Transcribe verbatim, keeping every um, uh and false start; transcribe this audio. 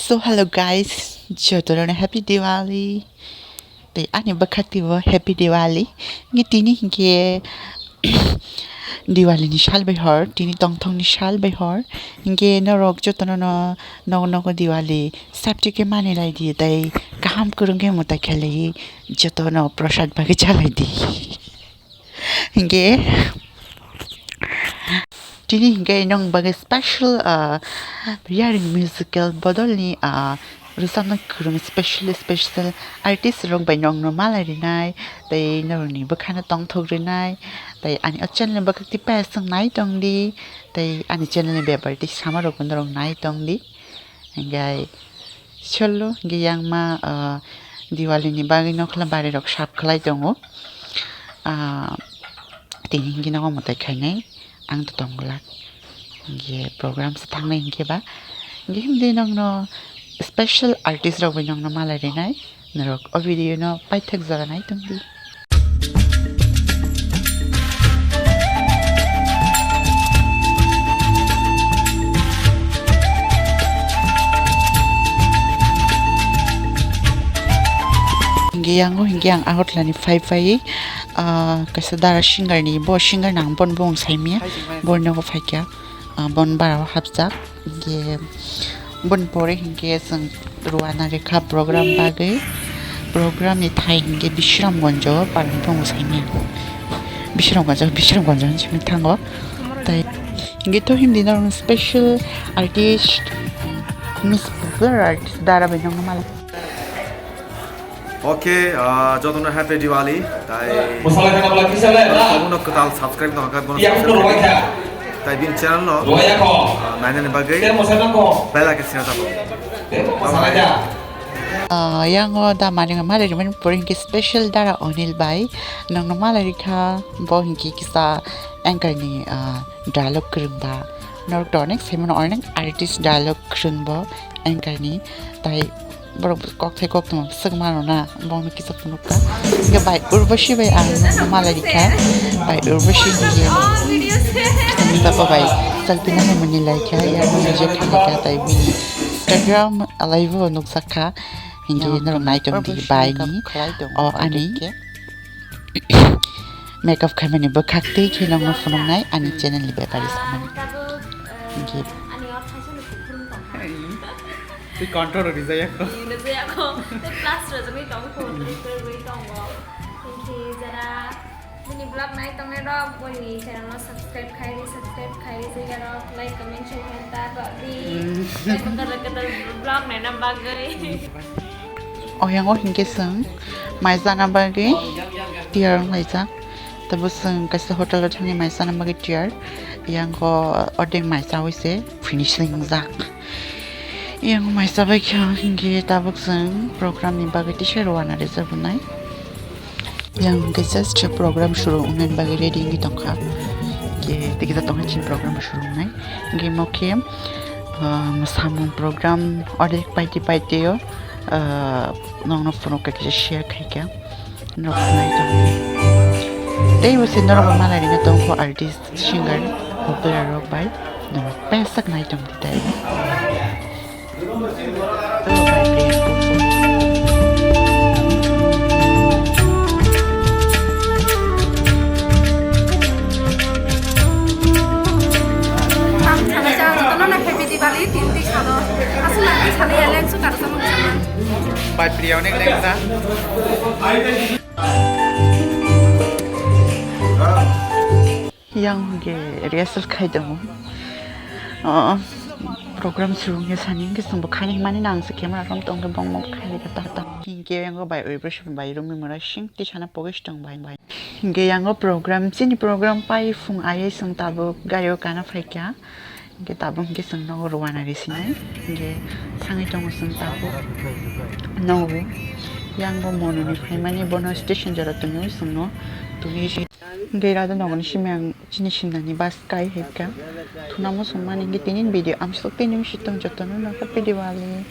So hello guys, jotono happy Diwali. Tei ani bwkhak teibo happy Diwali. Nge tini hinkhe Diwali ni sal bai hor, tini tongthok ni sal bai hor. Hinkhe norok jotono no nogo nogo Diwali safety khe mani lai di tei kaham kwrwng khe mwtai khe lai jotono prasad bagwi cha lai di. Hinkhe tini hinkhe nong bagwi special, ah, Yaring Musical bodolni, ah, rwchapna kwrwng special special artist rok bai nongno malai rinai tei norokni bwkhano tongthok rinai tei ani o channel ni bwkhak tei payaswng nai tongdi tei ani channel ni bebari tei sama rokbo norok nai tongdi. Hinkhe solo hinkhe yang ma, ah, Diwali ni bagwi nokla bari rok sap khlai tongo. Ah, tini hinkhe nogo mwtai khainai ang to tong glak. Hinkhe program se thangnai hinkhe ba. Hinkhe himdi nokno special artist rok bai nokno malai rinai. Norok o video no paithak jora nai tongdi. Hinkhe yango hinkhe ang Agartala ni phai phai, ah, kaisa dara singer ni, bo singer nang bon bung saimya, bo nogo phaikya, ah, bon bara o hapjak. Hinkhe bon pore hinkhe chwng rwna rikha program bagwi. Program ni thai hinkhe Bisramganj o parang tongo saimya. Bisramganj, Bisramganj hinwi thango. Tai hinkhe to himdi norok special artist, Miss Popular Artist dara bai nokno malai. Okay, ah, jotono happy Diwali. Tai Mosalai kana bala kisa le, na? Bono kwtal subscribe no hakha, bono Yang subscribe no rwai kha. Tai bin channel no, Rwai kho. Ah, nainani bagwi Ter mosalai kho. Bell icon sina tabo. Ter mosalai kha. Ah, yango da mani mari mani pore hinkhe special dara Onil bai nokno malai rikha, bo hinkhe kisa anchor ni, ah, dialogue kwrwng ba. Norok to onek saimano, onek artist dialogue kwrwng bo anchor ni. Tai borok kokthai koktwma swk mano na, bongno kisa phunukha. Hinkhe bai Urvashi bai ang malai rikha. Bai Urvashi hinkhe ani baba bai selfie nahai mani laikha, ya mani je khaikha, tai bini Instagram alaibo nukjakha. Hinkhe norok nai tongdi bai ni o ani makeup khaimani bwkhak tei khe nokno phunuknai ani channel ni bepari samani. Hinkhe Twi control rok rijak ya kho. Rijak ya kho. Tei plus rwjagwi tongo kho, twi kwrwi tongo. Hinkhe jara bini vlog nai tongnai rok, boni channel no subscribe khai di, subscribe khai di, jara rok like, comment, share khe ta rok di. Tei kwtal kwtal vlog naina bagwi. Oyango hinkhe chwng mai jana bagwi tiyar wng laijak. Tabo chwng kaisa hotel o thangwi mai chana bagwi tiyar. Yango ordek mai chawi se finishing wngjak. Yang mai chabai kha hinkhe tabuk chwng program ni bagwi tisa rwna rwjak wngnai. Yang hinkhe just program suru wngnani bagwi ready wngwi tongkha. Hinkhe tikisa tongkha chini program suru wngnai. Hinkhe mo khe, ah, samung program ordek paite paite o, ah, nokno phunukha kisa share khaikha. Norok nai tong. Tei bo se norok malai rina tongkho artist. Singer opera rok bai norok pesak nai tong di tai. Ang sana sa, ano na happy Diwali, tinti sano. Asu na sana ya leng su kar sama sama. Bai priya onek leng sa. Yang hwnkhe rehearsal khai tongo. Ah, program suru wngya sani hwnkhe chwngbo khaini hwnmani nang se camera rom tongkhe bongmo khaini khe ta ta. Hinkhe yang bai oibro se bai romwi mora sing tisana pogis tong bai bai. Hinkhe yang o program, chini program pai phung ayai chwng tabuk gari o kana phaikha. Hinkhe tabuk hinkhe chwng nogo rwna risinai. Hinkhe thangwi tongo chwng tabuk nogo. Yang bo mononi phaimani bono station jora tongwi chwngno twi. Hinkhe ira do nokni simi ang chini simnani bus kai hai kha. Thunamo songmani hinkhe tini video amsok tini misi tong jotono no happy Diwali.